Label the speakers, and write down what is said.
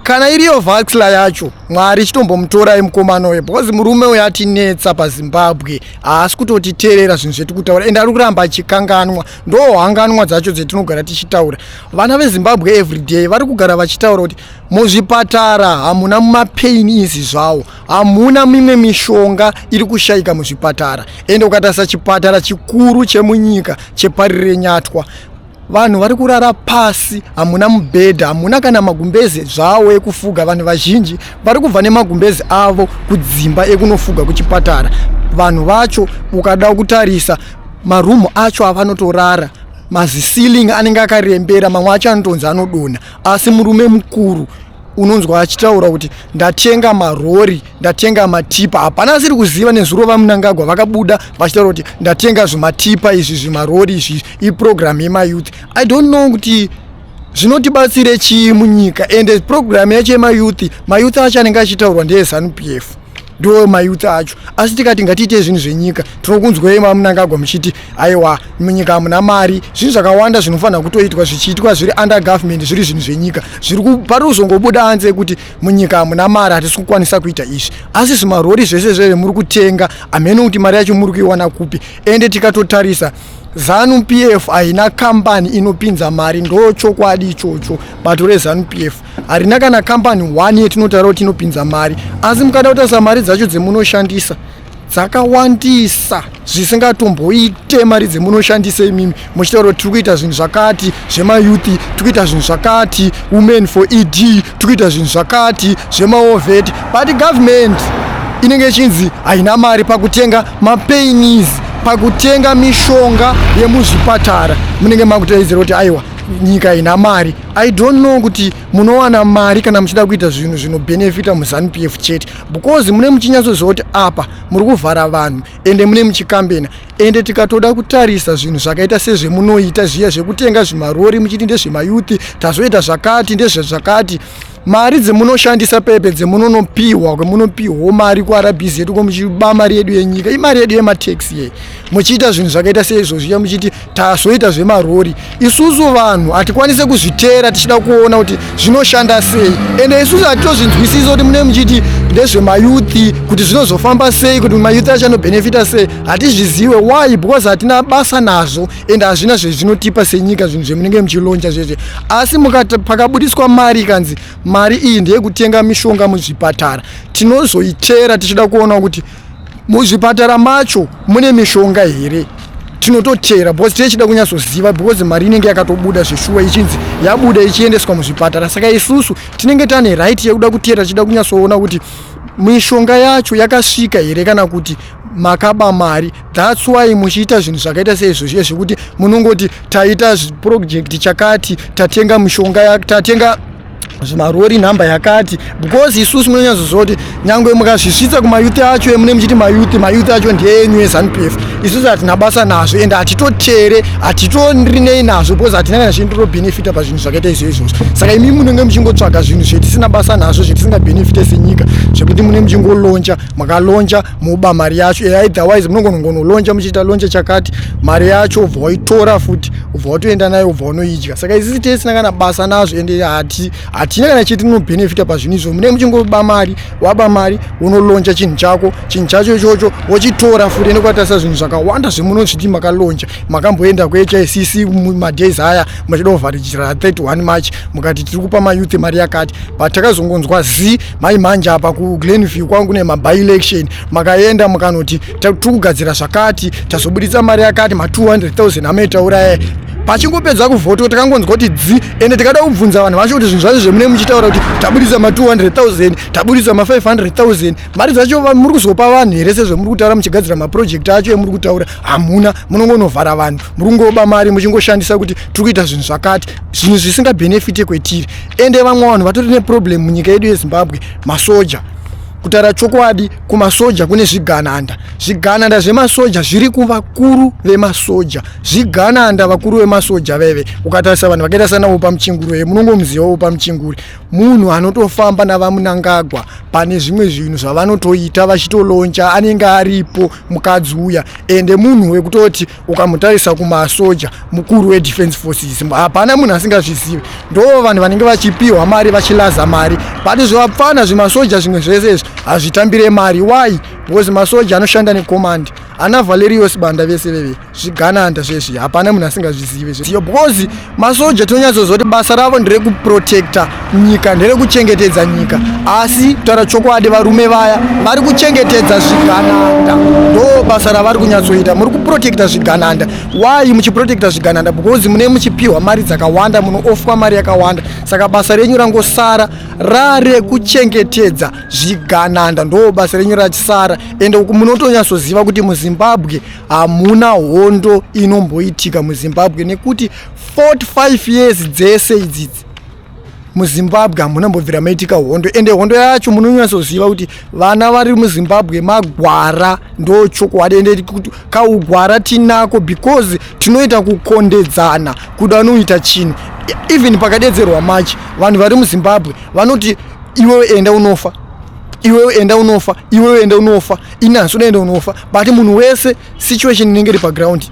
Speaker 1: Kana iriyo vaxla yacho, Mwari chitombomutorai mukomana uyo, because murume uyo atinetsa paZimbabwe, haasi kutotiteerera zvinhu zvetiri kutaura, ende ari kuramba achikanganwa. Ndo hanganwa dzacho dzetinogara tichitaura. Vana veZimbabwe everyday vari kugara vachitaura kuti muzvipatara hamuna mapain izi zvawo, hamuna mimwe mishonga iri kushayika muzvipatara. Ende ukatarisa chipatara chikuru chemunyika cheParirenyatwa, vanhu vari kurara pasi, hamuna mubhedha, hamuna kana magumbeze zvawo ekufuga. Vanhu vazhinji vari kubva nemagumbeze avo kudzimba ekunofuga kuchipatara. Vanhu vacho, ukada kutarisa marumu acho avanotorara, maziceiling anenge akarembera, mamwe acho anotonzi anodonha. Asi murume mukuru unonzwa achitaura kuti ndatenga marori, ndatenga matipa. Hapana asiri kuziva. Nezuro VaMnangagwa vakabuda vachitaura kuti ndatenga zvimatipa izvi, zvimarori izvi, iprogram yemayouth. I don't know kuti zvinotibatsire chii munyika. Ende program yacho yemayouth, mayouth acho anenge achitaurwa ndeeZANU PF, ndo mayouth acho. Asi tikati ngatiite zvinhu zvenyika, tinokunzwei VaMnangagwa muchiti aiwa, munyika hamuna mari. Zvinhu zvakawanda zvinofanira kutoitwa zvichiitwa zviri under government, zviri zvinhu zvenyika, zviri pari kuzongobuda anze kuti munyika hamuna mari, hatisi kukwanisa kuita izvi. Asi zvimarori zvese zveve muri kutenga, hamene kuti mari yacho muri kuiwana kupi. Ende tikatotarisa, ZANU PF haina kambani inopinza mari, ndo chokwadi ichocho. Bato reZANU PF harina kana kambani one yetinotaura kuti inopinza mari. Asi mukada kutarisa mari dzacho dzemunoshandisa dzakawandisa zvisingatomboite, mari dzemunoshandisa imimi muchitaura kuti tiri kuita zvinhu zvakati zvemayouth, tiri kuita zvinhu zvakati Women for ED, tiri kuita zvinhu zvakati zvemawar vet, but government inenge ichinzi haina mari pakutenga mapainis, pakutenga mishonga yemuzvipatara. Munenge makutaidzira kuti aiwa, nyika ina mari. I don't know kuti munowana mari kana muchida kuita zvinhu zvinobhenefita muZANU PF chete, because mune muchinyatsoziva kuti apa muri kuvhara vanhu, ende mune muchikambena. Ende tikatoda kutarisa zvinhu zvakaita sezvemunoita zviya zvekutenga zvimarori muchiti ndezvemayouth, tazoita zvakati, ndezvezvakati, mari dzemunoshandisa pepe dzemunonopiwa kwemunopiwawo mari kuRBZ yedu, muchiba mari yedu yenyika, imari yedu yematax yei, muchiita zvinhu zvakaita seizvozviya muchiti tazoita zvemarori. Isusu vanhu hatikwanise kuzviteera tichida kuona kuti zvinoshanda sei. Ende isusu hatitozvinzwisisi kuti mune muchiti ndezvemayouth, kuti zvinozofamba sei, kuti mayouth acho anobhenefita sei, hatizvizive. Why? Because hatina basa nazvo, ende hazvina zvezvinotipa senyika, zvinhu zvemunenge muchilauncha zvezve. Asi pakabudiswa mari ikanzi mari iyi ndeyekutenga mishonga muzvipatara, tinozoitera tichida kuona kuti muzvipatara macho mune mishonga here. Tinototera because tichida kunyatsoziva, because mari inenge yakatobuda zveshuwa, ichinzi yabuda ichiendeswa muzvipatara. Saka isusu tinenge tane right yekuda kutera tichida kunyatsoona kuti mishonga yacho yakasvika here kana kuti makaba mari. That's why muchiita zvinhu zvakaita seizvozviye zvekuti munongoti taita project chakati, tatenga mishonga, tatenga zvimarori nhamba yakati, because isusu munonyatsoziva kuti nyange mukazvisvitsa kumayouth acho emune muchiti mayouth, mayouth acho ndeenyu eZANU PF. Isusu hatina basa nazvo, ende hatitotere, hatitorinei nazvo, because hatina kana chinotobhenefita pazvinhu zvakaita izvo izvozvo. Saka imi munenge muchingotsvaga zvinhu zvetisina basa nazvo, zvetisingabhenefite senyika, zvekuti mune muchingolauncha, makalauncha moba mari yacho. Otherwise munongonongolauncha muchiita launch chakati, mari yacho ubva waitora futi, ubva watoenda nayo, ubva unoidya. Saka isisi tisina kana basa nazvo, ende hatina kana chetinobhenefita pazvinhu izvo. Mune muchingoba mari, waba mari, unolauncha chinhu chako, chinhu chacho ichocho wochitora futi. Ende kwatarisa zvinhu zvakawanda zvemunozviti makalauncha, makamboenda kuHICC madays aya muchida kuvharidzira 31 March, mukati tiri kupa mayouth mari yakati, but takazongonzwa zi mai manje apa kuGlenview kwangu kune maby-election, makaenda mukanoti tiri kugadzira zvakati, tazobuditsa mari yakati, ma200 000 amaitaura. Pachingopedza kuvhotwa takangonzwa kuti dzi. Ende tikada kubvunza vanhu vacho kuti zvinhu zvacho zvemune muchitaura kuti tabudisa ma200 000, tabudisa ma500 000, mari dzacho muri kuzopa vanhu here sezvemuri kutaura muchigadzira maproject acho emuri kutaura? Hamuna, munongonovhara vanhu, muri kungoba mari muchingoshandisa kuti tiri kuita zvinhu zvakati, zvinhu zvisingabhenefite kwetiri. Ende vamwe vanhu vatori neproblem munyika yedu yeZimbabwe, masoja. Kutaura chokwadi, kumasoja kune zvigananda. Zvigananda zvemasoja zviri kuvakuru vemasoja. Zvigananda vakuru vemasoja veve. Ukatarisa vanhu vakaita sana Opa Muchinguri, munongomuziva Opa Muchinguri, munhu anotofamba navaMunangagwa pane zvimwe zvinhu zvavanotoita vachitoloncha, anenge aripo mukadzi uya. Ende munhu wekutoti ukamutarisa kumasoja, mukuru wedefense forces, hapana munhu asingazvizivi. Ndo vanhu vanenge vachipiwa mari, vachilaza mari. But zvivapfana zvemasoja zvimwe zvese izvi hazvitambire mari. Why? Because masoja anoshanda necommand. Ana Valerios Banda vese veve zvigananda zvezvi, hapana munhu asingazvizive zve, because masoja tinonyatsoziva kuti basa ravo nderekuprotecta nyika, nderekuchengetedza nyika. Asi kutaura chokwadi, varume vaya vari kuchengetedza zvigananda, ndo basa ravari kunyatsoita. Muri kuprotecta zvigananda. Why muchiprotecta zvigananda? Because mune muchipiwa mari dzakawanda, munoofwa mari yakawanda. Saka basa renyu rangosara rarekuchengetedza zvigananda, ndo basa renyu rachisara. Ende munotonyatsoziva kuti muZimbabwe hamuna hondo inomboitika muZimbabwe, nekuti 45 years dzese idzidzi muZimbabwe hamuna mbobvira maitika hondo. Ende hondo yacho munonyatsoziva kuti vana vari muZimbabwe magwara, ndo chokwadi. Ende kaugwara tinako, because tinoita kukondedzana kuda noita chinhu. Even pakadedzerwa march, vanhu vari muZimbabwe vanoti, "Iwewe enda unofa, iwewe enda unofa, iwewe enda unofa, ini handisi unoenda unofa." But munhu wese, situation inenge iri paground.